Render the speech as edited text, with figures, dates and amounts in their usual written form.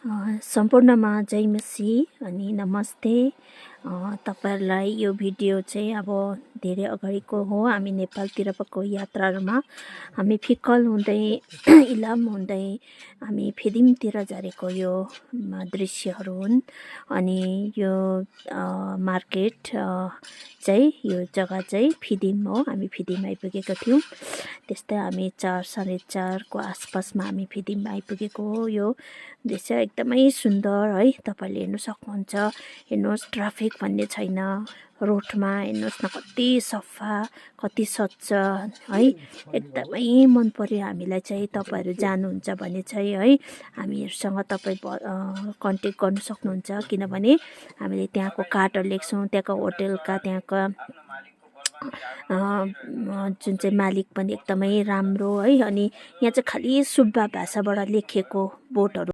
सम्पूर्णमा जय मसीह अनि नमस्ते। तपाईहरुलाई यो भिडियो चाहिँ अब धेरै अगाडिको हो। हामी नेपालतिरको यात्रामा हामी फिक्कल हुँदै इलाम हुँदै हामी फिदिमतिर झरेको यो दृश्यहरू हुन्। अनि यो मार्केट चाहिँ यो जग्गा चाहिँ फिदिम हो। हामी फिदिम आइपुगेका थियौँ। त्यस्तै हामी 4:30 को आसपासमा हामी फिदिम आइपुगेको हो। यो दृश्य एकदमै सुन्दर है। तपाईले हेर्न सक्नुहुन्छ। हेर्नुहोस् ट्राफिक भन्ने छैन रोडमा। हेर्नुहोस् न कति सफा कति स्वच्छ है। एकदमै मन पर्यो हामीलाई चाहिँ। तपाईहरु जानुहुन्छ भने चाहिँ है हामीहरुसँग तपाई कन्ट्याक्ट गर्न सक्नुहुन्छ। किनभने हामीले त्यहाँको कार्डहरु लेख्छौं। त्यहाँको होटलका त्यहाँका जुन चाहिँ मालिक पनि एकदमै राम्रो है। अनि यहाँ चाहिँ खाली सुब्बा भाषाबाट लेखिएको बोर्डहरु